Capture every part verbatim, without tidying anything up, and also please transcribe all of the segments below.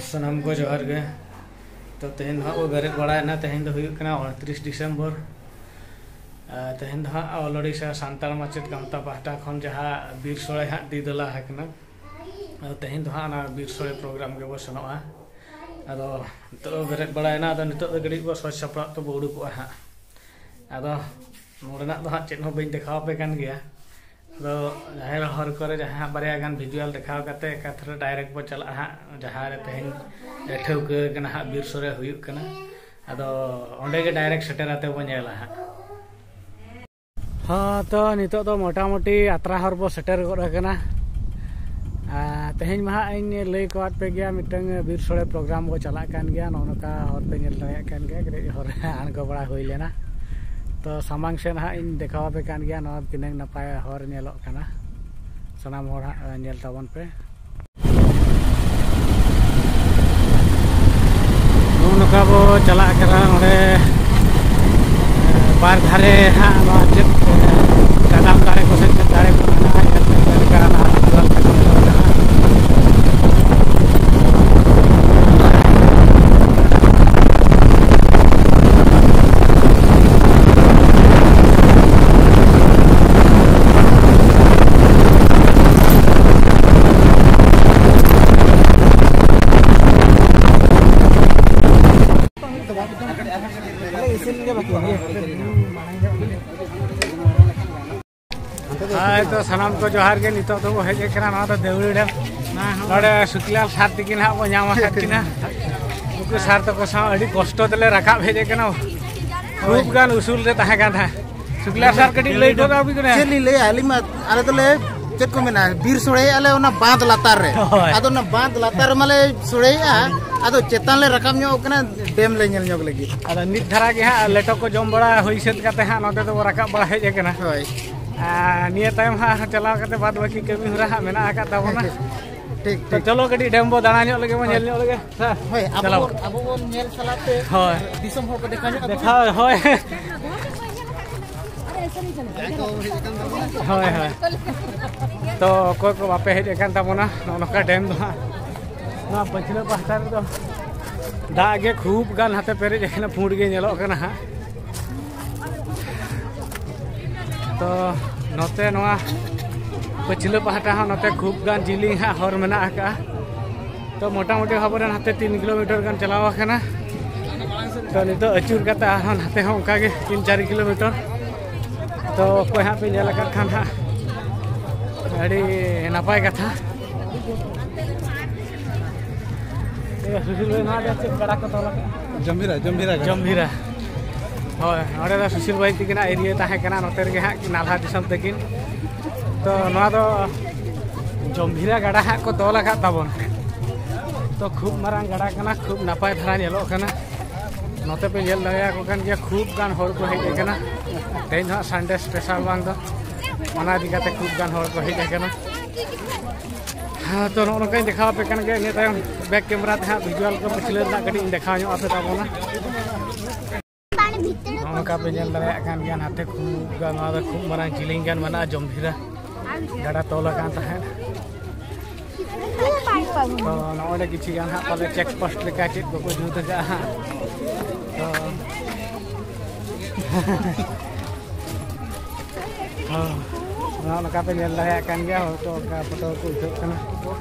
ᱥᱟᱱᱟᱢ ᱠᱚ ᱡᱚᱦᱟᱨ ᱜᱮ᱾ ᱛᱚ, ᱛᱮᱦᱮᱧ ᱫᱚ ᱦᱟᱸᱜ ᱵᱚ ᱵᱮᱨᱮᱫ ᱵᱟᱲᱟᱭᱮᱱᱟ᱾ ᱛᱮᱦᱮᱧ ᱫᱚ ᱦᱩᱭᱩᱜ ᱠᱟᱱᱟ ᱩᱱᱛᱨᱤᱥ ᱰᱤᱥᱮᱢᱵᱚᱨ᱾ ᱟᱨ ᱛᱮᱦᱮᱧ ᱫᱚ ᱦᱟᱸᱜ ᱚᱞᱚᱲᱤᱥᱟ ᱥᱟᱱᱛᱟᱲ ᱢᱟᱪᱮᱫ ᱜᱟᱶᱛᱟ ᱯᱟᱦᱴᱟ ᱠᱷᱚᱱ ᱡᱟᱦᱟᱸ ᱵᱤᱨ ᱥᱳᱲᱮ ᱦᱟᱸᱜ ᱫᱤ ᱫᱮᱞᱟ ᱟᱠᱟᱱᱟ᱾ ᱟᱫᱚ ᱛᱮᱦᱮᱧ ᱫᱚ ᱦᱟᱸᱜ ᱚᱱᱟ ᱵᱤᱨ ᱥᱳᱲᱮ ᱯᱨᱳᱜᱨᱟᱢ ᱜᱮᱵᱚ ᱥᱮᱱᱚᱜᱼᱟ᱾ ᱟᱫᱚ ᱱᱤᱛᱚᱜ ᱫᱚ ᱵᱮᱨᱮᱫ ᱵᱟᱲᱟᱭᱮᱱᱟ, ᱟᱫᱚ ᱱᱤᱛᱚᱜ ᱫᱚ ᱠᱟᱹᱴᱤᱡ ᱵᱚ ᱥᱚᱡᱽ ᱥᱟᱯᱲᱟᱜ ᱛᱮᱵᱚ ᱩᱰᱩᱠᱚᱜᱼᱟ ᱦᱟᱸᱜ᱾ ᱟᱫᱚ ᱱᱚᱰᱮᱱᱟᱜ ᱫᱚ ᱦᱟᱸᱜ ᱪᱮᱫ ᱦᱚᱸ ᱵᱟᱹᱧ ᱫᱮᱠᱷᱟᱣ ᱟᱯᱮ ᱠᱟᱱ ᱜᱮᱭᱟ᱾ ᱟᱫᱚ ᱡᱟᱦᱮᱨ ᱦᱚᱨ ᱠᱚᱨᱮ ᱡᱟᱦᱟᱸ ᱵᱟᱨᱭᱟ ᱜᱟᱱ ᱵᱷᱤᱡᱩᱣᱟᱞ ᱫᱮᱠᱷᱟᱣ ᱠᱟᱛᱮ ᱮᱠᱟᱛᱷᱨᱮ ᱰᱟᱭᱨᱮᱠᱴ ᱵᱚ ᱪᱟᱞᱟᱜᱼᱟ ᱦᱟᱸᱜ, ᱡᱟᱦᱟᱸ ᱨᱮ ᱛᱮᱦᱮᱧ ᱴᱷᱟᱹᱣᱠᱟᱹ ᱠᱟᱱᱟ ᱦᱟᱸᱜ, ᱵᱤᱨ ᱥᱳᱲᱮ ᱦᱩᱭᱩᱜ ᱠᱟᱱᱟ᱾ ᱟᱫᱚ ᱚᱸᱰᱮ ᱜᱮ ᱰᱟᱭᱨᱮᱠᱴ ᱥᱮᱴᱮᱨ ᱟᱛᱮ ᱵᱚ ᱧᱮᱞᱟ ᱦᱟᱸᱜ᱾ ᱦᱚᱸ, ᱛᱚ ᱱᱤᱛᱚᱜ ᱫᱚ ᱢᱚᱴᱟᱢᱩᱴᱤ ᱟᱛᱨᱟ ᱦᱚᱨ ᱵᱚ ᱥᱮᱴᱮᱨ ᱜᱚᱫ ᱟᱠᱟᱱᱟ᱾ ᱟᱨ ᱛᱮᱦᱮᱧ ᱢᱟ ᱦᱟᱸᱜ ᱤᱧ ᱞᱟᱹᱭ ᱠᱚᱣᱟᱫ ᱯᱮ ᱜᱮᱭᱟ, ᱢᱤᱫᱴᱟᱝ ᱵᱤᱨ ᱥᱳᱲᱮ ᱯᱨᱳᱜᱨᱟᱢ ᱵᱚ ᱪᱟᱞᱟᱜ ᱠᱟᱱ ᱜᱮᱭᱟ᱾ ᱱᱚᱜᱼᱚ ᱱᱚᱝᱠᱟ ᱦᱚᱨ ᱯᱮ ᱧᱮᱞ ᱫᱟᱲᱮᱭᱟᱜ ᱠᱟᱱ ᱜᱮᱭᱟ, ᱠᱟᱹᱴᱤᱡ ᱦᱚᱨ ᱟᱬᱜᱚ ᱵᱟᱲᱟ ᱦᱩᱭ ᱞᱮᱱᱟ᱾ ᱛᱚ ᱥᱟᱢᱟᱝ ᱥᱮᱫ ᱦᱟᱸᱜ ᱤᱧ ᱫᱮᱠᱷᱟᱣ ᱟᱯᱮ ᱠᱟᱱ ᱜᱮᱭᱟ, ᱱᱚᱣᱟ ᱛᱤᱱᱟᱹᱝ ᱱᱟᱯᱟᱭ ᱦᱚᱨ ᱧᱮᱞᱚᱜ ᱠᱟᱱᱟ᱾ ᱥᱟᱱᱟᱢ ᱦᱚᱲ ᱦᱟᱸᱜ ᱧᱮᱞ ᱛᱟᱵᱚᱱ ᱯᱮ᱾ ᱱᱚᱜᱼᱚ ᱱᱚᱝᱠᱟ ᱵᱚ ᱪᱟᱞᱟᱜ ᱠᱟᱱᱟ᱾ ᱱᱚᱰᱮ ᱵᱟᱨ ᱫᱷᱟᱨᱮ ᱦᱟᱸᱜ ᱱᱚᱣᱟ ᱪᱮᱫ ᱠᱟᱫᱟᱢ ᱫᱟᱨᱮ ᱠᱚ ᱥᱮ ᱪᱮᱫ ᱫᱟᱨᱮ ᱠᱚ ᱢᱮᱱᱟᱜᱼᱟ, ᱧᱮᱞ ᱯᱮ ᱪᱮᱫ ᱞᱮᱠᱟ ᱚᱱᱟ ᱟᱹᱛᱩ ᱟᱞᱮ ᱠᱟᱱᱟ᱾ ᱦᱳᱭ, ᱛᱚ ᱥᱟᱱᱟᱢ ᱠᱚ ᱡᱚᱦᱟᱨ ᱜᱮ᱾ ᱱᱤᱛᱚᱜ ᱫᱚᱵᱚ ᱦᱮᱡ ᱟᱠᱟᱱᱟ ᱱᱚᱣᱟ ᱫᱚ ᱫᱮᱣᱲᱤ ᱰᱮᱢ᱾ ᱱᱚᱰᱮ ᱥᱩᱠᱞᱟᱞ ᱥᱟᱨ ᱛᱤᱠᱤᱱ ᱦᱟᱸᱜ ᱵᱚ ᱧᱟᱢ ᱟᱠᱟᱫ ᱠᱤᱱᱟ᱾ ᱩᱱᱠᱩ ᱥᱟᱨ ᱛᱟᱠᱚ ᱥᱟᱶ ᱟᱹᱰᱤ ᱠᱚᱥᱴᱚ ᱛᱮᱞᱮ ᱨᱟᱠᱟᱵ ᱦᱮᱡ ᱟᱠᱟᱱᱟ᱾ ᱠᱷᱩᱵ ᱜᱟᱱ ᱩᱥᱩᱞ ᱨᱮ ᱛᱟᱦᱮᱸ ᱠᱟᱱ ᱛᱟᱦᱮᱸ᱾ ᱥᱩᱠᱞᱟᱞ ᱥᱟᱨ, ᱠᱟᱹᱴᱤᱡ ᱞᱟᱹᱭ ᱜᱚᱫ ᱟᱵᱤᱱ ᱠᱟᱱᱟ᱾ ᱪᱮᱫ ᱞᱤᱧ ᱞᱟᱹᱭᱟ, ᱟᱹᱞᱤᱧ ᱢᱟ, ᱟᱞᱮ ᱫᱚᱞᱮ, ᱪᱮᱫ ᱠᱚ ᱢᱮᱱᱟ, ᱵᱤᱨ ᱥᱳᱲᱮᱭᱮᱫᱼᱟ ᱞᱮ ᱚᱱᱟ ᱵᱟᱸᱫ ᱞᱟᱛᱟᱨ ᱨᱮ᱾ ᱦᱳᱭ᱾ ᱟᱫᱚ ᱚᱱᱟ ᱵᱟᱸᱫ ᱞᱟᱛᱟᱨ ᱨᱮᱢᱟᱞᱮ ᱥᱳᱲᱮᱭᱮᱫᱼᱟ, ᱟᱫᱚ ᱪᱮᱛᱟᱱ ᱞᱮ ᱨᱟᱠᱟᱵ ᱧᱚᱜ ᱠᱟᱱᱟ ᱰᱮᱢ ᱞᱮ ᱧᱮᱞ ᱧᱚᱜ ᱞᱟᱹᱜᱤᱫ᱾ ᱟᱫᱚ ᱱᱤᱛ ᱫᱷᱟᱨᱟ ᱜᱮ ᱦᱟᱸᱜ ᱞᱮᱴᱚ ᱠᱚ ᱡᱚᱢ ᱵᱟᱲᱟ ᱦᱩᱭ ᱥᱟᱹᱛ ᱠᱟᱛᱮ ᱦᱟᱸᱜ ᱱᱚᱛᱮ ᱫᱚᱵᱚ ᱨᱟᱠᱟᱵ ᱵᱟᱲᱟ ᱦᱮᱡ ᱟᱠᱟᱱᱟ᱾ ᱦᱳᱭ᱾ ᱟᱨ ᱱᱤᱭᱟᱹ ᱛᱟᱭᱚᱢ ᱦᱟᱸᱜ ᱪᱟᱞᱟᱣ ᱠᱟᱛᱮ ᱵᱟᱫ ᱵᱟᱹᱠᱤ ᱠᱟᱹᱢᱤ ᱦᱚᱨᱟ ᱦᱟᱸᱜ ᱢᱮᱱᱟᱜ ᱟᱠᱟᱫ ᱛᱟᱵᱚᱱᱟ᱾ ᱴᱷᱤᱠ, ᱛᱚ ᱴᱷᱤᱠ᱾ ᱪᱚᱞᱚ ᱠᱟᱹᱴᱤᱡ ᱰᱮᱢ ᱵᱚ ᱫᱟᱬᱟ ᱧᱚᱜ ᱞᱮᱜᱮ, ᱵᱚ ᱧᱮᱞ ᱧᱚᱜ ᱞᱮᱜᱮ᱾ ᱦᱮᱸ, ᱦᱳᱭ, ᱟᱵᱚ ᱪᱟᱞᱟᱣ᱾ ᱵᱚᱱ, ᱟᱵᱚ ᱵᱚᱱ ᱧᱮᱞ ᱥᱟᱞᱟᱜ ᱛᱮ ᱦᱳᱭ᱾ ᱫᱤᱥᱚᱢ ᱦᱚᱲ ᱠᱚ ᱫᱮᱠᱷᱟᱣ ᱧᱚᱜ ᱟᱠᱚ᱾ ᱫᱮᱠᱷᱟᱣ, ᱦᱳᱭ᱾ ᱦᱳᱭ, ᱦᱳᱭ᱾ ᱛᱚ ᱚᱠᱚᱭ ᱠᱚ ᱵᱟᱯᱮ ᱦᱮᱡ ᱟᱠᱟᱱ ᱛᱟᱵᱚᱱᱟ, ᱱᱚᱜᱼᱚ ᱱᱚᱝᱠᱟ ᱰᱮᱢ ᱫᱚ ᱦᱟᱸᱜ ᱱᱚᱣᱟ ᱯᱟᱹᱪᱷᱞᱟᱹ ᱯᱟᱦᱴᱟ ᱨᱮᱫᱚ ᱫᱟᱜ ᱜᱮ ᱠᱷᱩᱵ ᱜᱟᱱ ᱦᱟᱛᱮ ᱯᱮᱨᱮᱡ ᱟᱠᱟᱱᱟ, ᱯᱩᱸᱰ ᱜᱮ ᱧᱮᱞᱚᱜ ᱠᱟᱱᱟ ᱦᱟᱸᱜ᱾ ᱛᱚ ᱱᱚᱛᱮ ᱱᱚᱣᱟ ᱯᱟᱹᱪᱷᱞᱟᱹ ᱯᱟᱦᱴᱟ ᱦᱚᱸ ᱱᱚᱛᱮ ᱠᱷᱩᱵ ᱜᱟᱱ ᱡᱤᱞᱤᱧ ᱦᱟᱸᱜ ᱦᱚᱨ ᱢᱮᱱᱟᱜ ᱟᱠᱟᱜᱼᱟ᱾ ᱛᱚ ᱢᱚᱴᱟᱢᱩᱴᱤ ᱵᱷᱟᱵᱮ ᱨᱮ ᱱᱟᱛᱮ ᱛᱤᱱ ᱠᱤᱞᱳᱢᱤᱴᱟᱨ ᱜᱟᱱ ᱪᱟᱞᱟᱣ ᱟᱠᱟᱱᱟ᱾ ᱛᱚ ᱱᱤᱛᱚᱜ ᱟᱹᱪᱩᱨ ᱠᱟᱛᱮ ᱟᱨᱦᱚᱸ ᱱᱟᱛᱮ ᱦᱚᱸ ᱚᱱᱠᱟ ᱜᱮ ᱛᱤᱱ ᱪᱟᱨ ᱠᱤᱞᱳᱢᱤᱴᱟᱨ᱾ ᱛᱚ ᱚᱠᱚᱭ ᱦᱟᱸᱜ ᱯᱮ ᱧᱮᱞ ᱟᱠᱟᱫ ᱠᱷᱟᱱ ᱦᱟᱸᱜ ᱟᱹᱰᱤ ᱱᱟᱯᱟᱭ ᱠᱟᱛᱷᱟ᱾ ᱮ, ᱥᱩᱥᱤᱞ ᱵᱷᱟᱭ, ᱱᱚᱣᱟ ᱫᱚ ᱪᱮᱫ ᱜᱟᱰᱟ ᱠᱚ ᱛᱚᱞ ᱟᱠᱟᱫᱼᱟ? ᱡᱚᱢᱵᱷᱤᱨᱟ, ᱡᱚᱢᱵᱷᱤᱨᱟ ᱜᱟᱰᱟ᱾ ᱡᱚᱢᱵᱷᱤᱨᱟ᱾ ᱦᱳᱭ, ᱚᱸᱰᱮ ᱫᱚ ᱥᱩᱥᱤᱞ ᱵᱷᱟᱭ ᱛᱤᱠᱤᱱᱟᱜ ᱮᱨᱤᱭᱟ ᱛᱟᱦᱮᱸ ᱠᱟᱱᱟ, ᱱᱚᱛᱮ ᱨᱮᱜᱮ ᱦᱟᱸᱜ ᱱᱟᱞᱦᱟ ᱫᱤᱥᱚᱢ ᱛᱟᱹᱠᱤᱱ᱾ ᱛᱚ ᱱᱚᱣᱟ ᱫᱚ ᱡᱚᱢᱵᱷᱤᱨᱟ ᱜᱟᱰᱟ ᱦᱟᱸᱜ ᱠᱚ ᱛᱚᱞ ᱟᱠᱟᱫ ᱛᱟᱵᱚᱱ᱾ ᱛᱚ ᱠᱷᱩᱵ ᱢᱟᱨᱟᱝ ᱜᱟᱰᱟ ᱠᱟᱱᱟ, ᱠᱷᱩᱵ ᱱᱟᱯᱟᱭ ᱫᱷᱟᱨᱟ ᱧᱮᱞᱚᱜ ᱠᱟᱱᱟ᱾ ᱱᱚᱛᱮ ᱯᱮ ᱧᱮᱞ ᱫᱟᱲᱮᱭᱟᱠᱚ ᱠᱟᱱ ᱜᱮᱭᱟ, ᱠᱷᱩᱵ ᱜᱟᱱ ᱦᱚᱲ ᱠᱚ ᱦᱮᱡ ᱟᱠᱟᱱᱟ᱾ ᱛᱮᱦᱮᱧ ᱫᱚ ᱦᱟᱸᱜ ᱥᱟᱱᱰᱮ ᱥᱯᱮᱥᱟᱞ ᱵᱟᱝ ᱫᱚ, ᱚᱱᱟ ᱤᱫᱤ ᱠᱟᱛᱮ ᱠᱷᱩᱵ ᱜᱟᱱ ᱦᱚᱲ ᱠᱚ ᱦᱮᱡ ᱟᱠᱟᱱᱟ᱾ ᱦᱮᱸ, ᱛᱚ ᱱᱚᱜᱼᱚ ᱱᱚᱝᱠᱟᱧ ᱫᱮᱠᱷᱟᱣ ᱟᱯᱮ ᱠᱟᱱ ᱜᱮᱭᱟ᱾ ᱤᱱᱟᱹ ᱛᱟᱭᱚᱢ ᱵᱮᱠ ᱠᱮᱢᱮᱨᱟ ᱛᱮ ᱦᱟᱸᱜ ᱵᱷᱤᱡᱩᱣᱟᱞ ᱠᱚ ᱯᱟᱹᱪᱷᱞᱟᱹ ᱨᱮᱱᱟᱜ ᱠᱟᱹᱴᱤᱡ ᱤᱧ ᱫᱮᱠᱷᱟᱣ ᱧᱚᱜ ᱟᱯᱮ ᱛᱟᱵᱚᱱᱟ᱾ ᱱᱚᱜᱼᱚ ᱱᱚᱝᱠᱟ ᱯᱮ ᱧᱮᱞ ᱫᱟᱲᱮᱭᱟᱜ ᱠᱟᱱ ᱜᱮᱭᱟ, ᱱᱟᱛᱮ ᱠᱷᱩᱵ ᱜᱟᱱ, ᱱᱚᱣᱟ ᱫᱚ ᱠᱷᱩᱵ ᱢᱟᱨᱟᱝ ᱡᱤᱞᱤᱧ ᱜᱟᱱ ᱢᱮᱱᱟᱜᱼᱟ ᱡᱚᱢᱵᱷᱤᱨᱟ᱾ ᱜᱟᱰᱟ ᱛᱚᱞ ᱟᱠᱟᱱ ᱛᱟᱦᱮᱸᱫ᱾ ᱛᱚ ᱱᱚᱜᱼᱚᱭ ᱠᱤᱪᱷᱩ ᱜᱟᱱ ᱦᱟᱸᱜ ᱯᱟᱞᱮ ᱪᱮᱠ ᱯᱳᱥᱴ ᱞᱮᱠᱟ ᱪᱮᱫ ᱠᱚᱠᱚ ᱡᱩᱛ ᱟᱠᱟᱫᱼᱟ ᱦᱟᱸᱜ᱾ ᱛᱚ ᱦᱚᱸ, ᱱᱚᱜᱼᱚ ᱱᱚᱝᱠᱟ ᱯᱮ ᱧᱮᱞ ᱫᱟᱲᱮᱭᱟᱜ ᱠᱟᱱ ᱜᱮᱭᱟ, ᱦᱚᱲ ᱠᱚ ᱚᱱᱠᱟ ᱯᱷᱳᱴᱳ ᱠᱚ ᱩᱴᱷᱟᱹᱜ ᱠᱟᱱᱟ᱾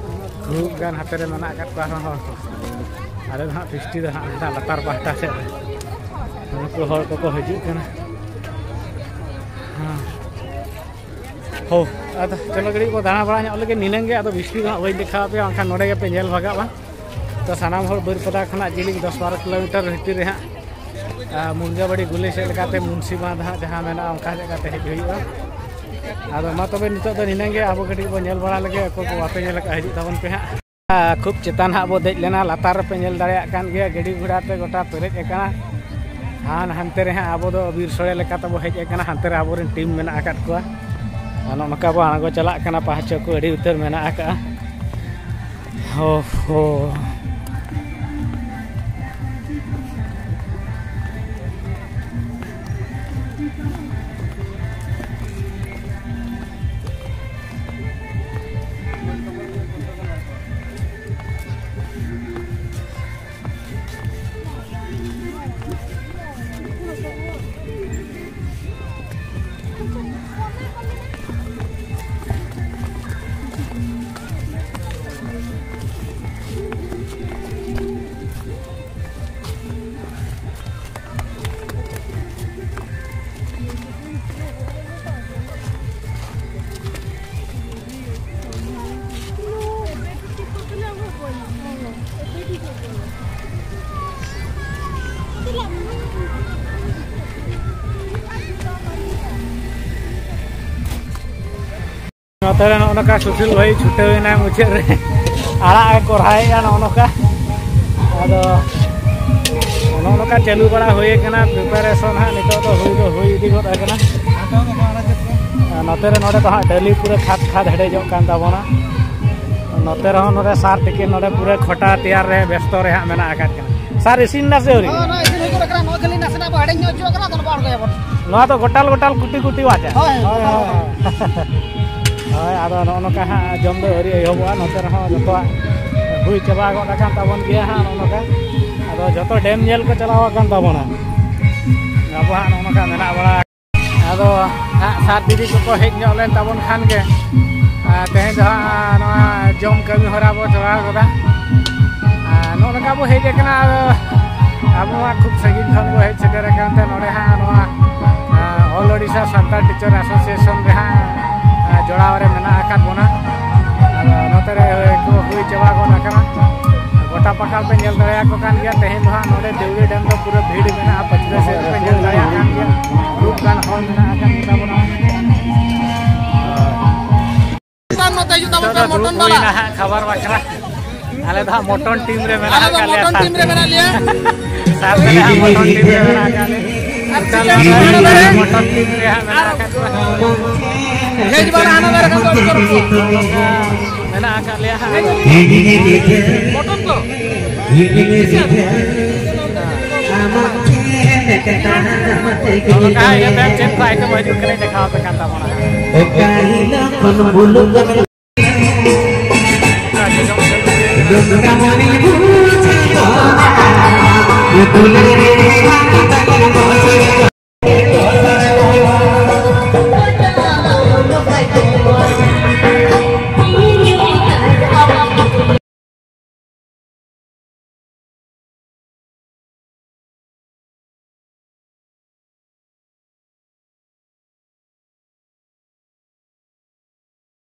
ᱠᱷᱩᱵ ᱜᱟᱱ ᱦᱟᱛᱮ ᱨᱮ ᱢᱮᱱᱟᱜ ᱟᱠᱟᱫ ᱠᱚᱣᱟ ᱟᱨᱦᱚᱸ ᱦᱚᱲ ᱠᱚ᱾ ᱟᱞᱮ ᱫᱚ ᱦᱟᱸᱜ ᱯᱷᱤᱥᱴᱤ ᱫᱚ ᱦᱟᱸᱜ ᱦᱟᱱᱟ ᱞᱟᱛᱟᱨ ᱯᱟᱦᱴᱟ ᱥᱮᱫ ᱨᱮ ᱱᱩᱠᱩ ᱦᱚᱲ ᱠᱚᱠᱚ ᱦᱤᱡᱩᱜ ᱠᱟᱱᱟ᱾ ᱦᱮᱸ᱾ ᱦᱳ, ᱟᱫᱚ ᱪᱚᱞᱚ ᱜᱟᱹᱰᱤ ᱠᱚ ᱫᱟᱬᱟ ᱵᱟᱲᱟ ᱧᱚᱜ ᱞᱮᱜᱮ ᱱᱤᱱᱟᱹᱝ ᱜᱮ, ᱟᱫᱚ ᱵᱤᱥᱛᱤ ᱫᱚ ᱦᱟᱸᱜ ᱵᱟᱹᱧ ᱫᱮᱠᱷᱟᱣ ᱟᱯᱮᱭᱟ, ᱵᱟᱝᱠᱷᱟᱱ ᱱᱚᱰᱮ ᱜᱮᱯᱮ ᱧᱮᱞ ᱵᱷᱟᱜᱟᱜᱼᱟ᱾ ᱛᱚ ᱥᱟᱱᱟᱢ ᱦᱚᱲ ᱵᱟᱹᱨᱯᱟᱫᱟ ᱠᱷᱚᱱᱟᱜ ᱡᱤᱞᱤᱧ ᱫᱚᱥ ᱵᱟᱨᱚ ᱠᱤᱞᱳᱢᱤᱴᱟᱨ ᱵᱷᱤᱛᱤᱨ ᱨᱮ ᱦᱟᱸᱜ, ᱟᱨ ᱢᱩᱱᱜᱟᱹᱵᱟᱲᱤ ᱜᱩᱞᱤ ᱥᱮᱫ ᱞᱮᱠᱟᱛᱮ ᱢᱩᱱᱥᱤ ᱵᱟᱸᱫᱷ ᱦᱟᱸᱜ ᱡᱟᱦᱟᱸ ᱢᱮᱱᱟᱜᱼᱟ, ᱚᱱᱠᱟ ᱞᱮᱠᱟᱛᱮ ᱦᱮᱡ ᱦᱩᱭᱩᱜᱼᱟ᱾ ᱟᱫᱚ ᱢᱟ ᱛᱚᱵᱮ ᱱᱤᱛᱚᱜ ᱫᱚ ᱱᱤᱱᱟᱹᱝ ᱜᱮ, ᱟᱵᱚ ᱠᱟᱹᱴᱤᱡ ᱵᱚᱱ ᱧᱮᱞ ᱵᱟᱲᱟ ᱞᱮᱜᱮ, ᱚᱠᱚᱭ ᱠᱚ ᱵᱟᱯᱮ ᱧᱮᱞ ᱟᱠᱟᱫ ᱦᱤᱡᱩᱜ ᱛᱟᱵᱚᱱ ᱯᱮ ᱦᱟᱸᱜ᱾ ᱟᱨ ᱠᱷᱩᱵ ᱪᱮᱛᱟᱱ ᱦᱟᱸᱜ ᱵᱚ ᱫᱮᱡ ᱞᱮᱱᱟ, ᱞᱟᱛᱟᱨ ᱨᱮᱯᱮ ᱧᱮᱞ ᱫᱟᱲᱮᱭᱟᱜ ᱠᱟᱱ ᱜᱮᱭᱟ, ᱜᱟᱹᱰᱤ ᱜᱷᱚᱲᱟ ᱛᱮ ᱜᱚᱴᱟ ᱯᱮᱨᱮᱡ ᱟᱠᱟᱱᱟ᱾ ᱦᱟᱱ ᱦᱟᱱᱛᱮ ᱨᱮ ᱦᱟᱸᱜ ᱟᱵᱚ ᱫᱚ ᱵᱤᱨ ᱥᱳᱲᱮ ᱞᱮᱠᱟ ᱛᱮᱵᱚ ᱦᱮᱡ ᱟᱠᱟᱱᱟ, ᱦᱟᱱᱛᱮ ᱨᱮ ᱟᱵᱚᱨᱮᱱ ᱴᱤᱢ ᱢᱮᱱᱟᱜ ᱟᱠᱟᱫ ᱠᱚᱣᱟ᱾ ᱟᱨ ᱱᱚᱜᱼᱚ ᱱᱚᱝᱠᱟ ᱵᱚ ᱟᱬᱜᱚ ᱪᱟᱞᱟᱜ ᱠᱟᱱᱟ, ᱯᱟᱦᱟᱪᱚ ᱠᱚ ᱟᱹᱰᱤ ᱩᱛᱟᱹᱨ ᱢᱮᱱᱟᱜ ᱟᱠᱟᱫᱼᱟ᱾ ᱦᱳ ᱦᱳ᱾ ᱱᱚᱛᱮ ᱨᱮ ᱱᱚᱜᱼᱚ ᱱᱚᱝᱠᱟ ᱥᱩᱥᱤᱞ ᱵᱷᱟᱹᱭ ᱪᱷᱩᱴᱟᱹᱣ ᱮᱱᱟᱭ ᱢᱩᱪᱟᱹᱫ ᱨᱮ᱾ ᱟᱲᱟᱜ ᱮ ᱠᱚᱨᱦᱟᱭᱮᱜᱼᱟ ᱱᱚᱜᱼᱚ ᱱᱚᱝᱠᱟ᱾ ᱟᱫᱚ ᱱᱚᱜᱼᱚ ᱱᱚᱝᱠᱟ ᱪᱟᱹᱞᱩ ᱵᱟᱲᱟ ᱦᱩᱭ ᱟᱠᱟᱱᱟ, preparation ᱦᱟᱸᱜ ᱱᱤᱛᱚᱜ ᱫᱚ ᱦᱩᱭ ᱫᱚ ᱦᱩᱭ ᱤᱫᱤ ᱜᱚᱫ ᱟᱠᱟᱱᱟ᱾ ᱟᱨ ᱱᱚᱛᱮ ᱨᱮ ᱱᱚᱰᱮ ᱫᱚ ᱦᱟᱸᱜ ᱰᱟᱹᱞᱤ ᱯᱩᱨᱟᱹ ᱠᱷᱟᱫᱽ ᱠᱷᱟᱫᱽ ᱦᱮᱰᱮᱡᱚᱜ ᱠᱟᱱ ᱛᱟᱵᱚᱱᱟ᱾ ᱱᱚᱛᱮ ᱨᱮᱦᱚᱸ ᱱᱚᱰᱮ ᱥᱟᱨ ᱛᱤᱠᱤᱱ ᱱᱚᱰᱮ ᱯᱩᱨᱟᱹ ᱠᱷᱚᱴᱟ ᱛᱮᱭᱟᱨ ᱨᱮ ᱵᱮᱥᱛᱚ ᱨᱮ ᱦᱟᱸᱜ ᱢᱮᱱᱟᱜ ᱟᱠᱟᱫ ᱠᱤᱱᱟ᱾ ᱥᱟᱨ ᱤᱥᱤᱱ ᱮᱱᱟ ᱥᱮ ᱟᱹᱣᱨᱤ? ᱦᱳᱭ, ᱱᱚᱣᱟ ᱤᱥᱤᱱ ᱦᱩᱭ ᱜᱚᱫ ᱟᱠᱟᱱᱟ᱾ ᱱᱚᱣᱟ ᱠᱷᱟᱹᱞᱤ ᱱᱟᱥᱮᱱᱟᱜ ᱵᱚ ᱦᱮᱰᱮᱡ ᱧᱚᱜ ᱦᱚᱪᱚ ᱟᱠᱟᱱᱟ, ᱟᱫᱚ ᱱᱚᱣᱟ ᱟᱬᱜᱚᱭᱟᱵᱚᱱ᱾ ᱱᱚᱣᱟ ᱫᱚ ᱜᱚᱴᱟᱞ ᱜᱚᱴᱟᱞ ᱠᱩᱴᱤ ᱠᱩᱴᱤ ᱟᱪᱪᱷᱟ᱾ ᱦᱳᱭ, ᱦᱳᱭ, ᱦᱳᱭ, ᱦᱳᱭ᱾ ᱦᱳᱭ, ᱟᱫᱚ ᱱᱚᱜᱼᱚ ᱱᱚᱝᱠᱟ ᱦᱟᱸᱜ ᱡᱚᱢ ᱫᱚ ᱟᱹᱣᱨᱤ ᱮᱦᱚᱵᱚᱜᱼᱟ᱾ ᱱᱚᱛᱮ ᱨᱮᱦᱚᱸ ᱡᱚᱛᱚᱣᱟᱜ ᱦᱩᱭ ᱪᱟᱵᱟ ᱜᱚᱫ ᱟᱠᱟᱱ ᱛᱟᱵᱚᱱ ᱜᱮᱭᱟ ᱦᱟᱸᱜ ᱱᱚᱜᱼᱚ ᱱᱚᱝᱠᱟ᱾ ᱟᱫᱚ ᱡᱚᱛᱚ ᱰᱮᱢ ᱧᱮᱞ ᱠᱚ ᱪᱟᱞᱟᱣ ᱟᱠᱟᱱ ᱛᱟᱵᱚᱱᱟ᱾ ᱟᱵᱚ ᱦᱟᱸᱜ ᱱᱚᱜᱼᱚ ᱱᱚᱝᱠᱟ ᱢᱮᱱᱟᱜ ᱵᱟᱲᱟ᱾ ᱟᱫᱚ ᱦᱟᱸᱜ ᱥᱟᱨ ᱫᱤᱫᱤ ᱠᱚᱠᱚ ᱦᱮᱡ ᱧᱚᱜ ᱞᱮᱱ ᱛᱟᱵᱚᱱ ᱠᱷᱟᱱ ᱜᱮ, ᱟᱨ ᱛᱮᱦᱮᱧ ᱫᱚ ᱦᱟᱸᱜ ᱱᱚᱣᱟ ᱡᱚᱢ ᱠᱟᱹᱢᱤ ᱦᱚᱨᱟ ᱵᱚ ᱪᱟᱞᱟᱣ ᱜᱚᱫᱟ᱾ ᱟᱨ ᱱᱚᱜᱼᱚ ᱱᱚᱝᱠᱟ ᱵᱚ ᱦᱮᱡ ᱟᱠᱟᱱᱟ᱾ ᱟᱫᱚ ᱟᱵᱚ ᱢᱟ ᱠᱷᱩᱵ ᱥᱟᱺᱜᱤᱧ ᱠᱷᱚᱱ ᱵᱚ ᱦᱮᱡ ᱥᱮᱴᱮᱨ ᱟᱠᱟᱱ ᱛᱮ ᱱᱚᱰᱮ ᱦᱟᱸᱜ ᱱᱚᱣᱟ, ᱟᱨ, All Odisha Santal Teacher Association ᱨᱮ ᱦᱟᱸᱜ, ᱟᱨ, ᱡᱚᱲᱟᱣ ᱨᱮ ᱢᱮᱱᱟᱜ ᱟᱠᱟᱫ ᱵᱚᱱᱟ᱾ ᱟᱫᱚ ᱱᱚᱛᱮ ᱨᱮ ᱠᱚ ᱦᱩᱭ ᱪᱟᱵᱟ ᱜᱚᱫ ᱟᱠᱟᱱᱟ᱾ ᱜᱚᱴᱟ ᱯᱟᱠᱟᱲ ᱯᱮ ᱧᱮᱞ ᱫᱟᱲᱮᱭᱟᱠᱚ ᱠᱟᱱ ᱜᱮᱭᱟ᱾ ᱛᱮᱦᱮᱧ ᱫᱚ ᱦᱟᱸᱜ ᱱᱚᱰᱮ ᱫᱮᱣᱲᱤ ᱰᱮᱢ ᱫᱚ ᱯᱩᱨᱟᱹ ᱵᱷᱤᱲ ᱢᱮᱱᱟᱜᱼᱟ, ᱯᱟᱹᱪᱷᱞᱟᱹ ᱥᱮᱫ ᱯᱮ ᱧᱮᱞ ᱫᱟᱲᱮᱭᱟᱜ ᱠᱟᱱ ᱜᱮᱭᱟ᱾ ᱠᱷᱩᱵ ᱜᱟᱱ ᱦᱚᱲ ᱢᱮᱱᱟᱜ ᱟᱠᱟᱫ ᱠᱚᱛᱟ ᱵᱚᱱᱟ᱾ ᱱᱚᱛᱮ ᱦᱤᱡᱩᱜ ᱛᱟᱵᱚᱱ ᱱᱤᱛᱚᱜ ᱯᱮ ᱫᱚ ᱢᱚᱴᱚᱱ ᱫᱩᱲᱩᱵ ᱵᱟᱞᱟ᱾ ᱦᱩᱭᱱᱟ ᱦᱟᱸᱜ ᱠᱷᱟᱵᱟᱨ ᱵᱟᱠᱷᱨᱟ᱾ ᱟᱞᱮ ᱫᱚ ᱦᱟᱸᱜ ᱢᱚᱴᱚᱱ ᱴᱤᱢ ᱨᱮ ᱢᱮᱱᱟᱜ ᱟᱞᱮ ᱫᱚ ᱟᱠᱟᱫ ᱞᱮᱭᱟ ᱢᱚᱴᱚᱱ ᱥᱟᱨ᱾ ᱴᱤᱢ ᱨᱮ ᱢᱮᱱᱟᱜ ᱞᱮᱭᱟ᱾ ᱥᱟᱨ ᱛᱟᱞᱮ ᱦᱟᱸᱜ ᱢᱚᱴᱚᱱ ᱴᱤᱢ ᱨᱮ ᱢᱮᱱᱟᱜ ᱟᱠᱟᱫ ᱞᱮᱭᱟ᱾ ᱟᱨ ᱪᱤᱠᱮᱱ ᱴᱤᱢ ᱨᱮ ᱦᱟᱸᱜ ᱢᱮᱱᱟᱜ ᱟᱠᱟᱫ ᱠᱚᱣᱟ᱾ ᱵᱷᱮᱡᱽ ᱵᱟᱞᱟ ᱦᱟᱱᱟ ᱫᱷᱟᱨᱮ ᱠᱷᱚᱱ ᱠᱚ ᱩᱫᱽᱜᱟᱹᱨ ᱠᱚᱣᱟ᱾ ᱱᱚᱝᱠᱟ ᱢᱮᱱᱟᱜ ᱟᱠᱟᱫ ᱞᱮᱭᱟ ᱦᱟᱸᱜ᱾ ᱢᱚᱴᱚᱱ ᱫᱚ ᱱᱚᱜᱼᱚ ᱱᱚᱝᱠᱟ ᱤᱭᱟᱹᱛᱮ ᱪᱮᱫ ᱠᱚ item ᱦᱤᱡᱩᱜ ᱠᱟᱱᱟ ᱫᱮᱠᱷᱟᱣ ᱟᱯᱮ ᱠᱟᱱ ᱛᱟᱵᱚᱱᱟ᱾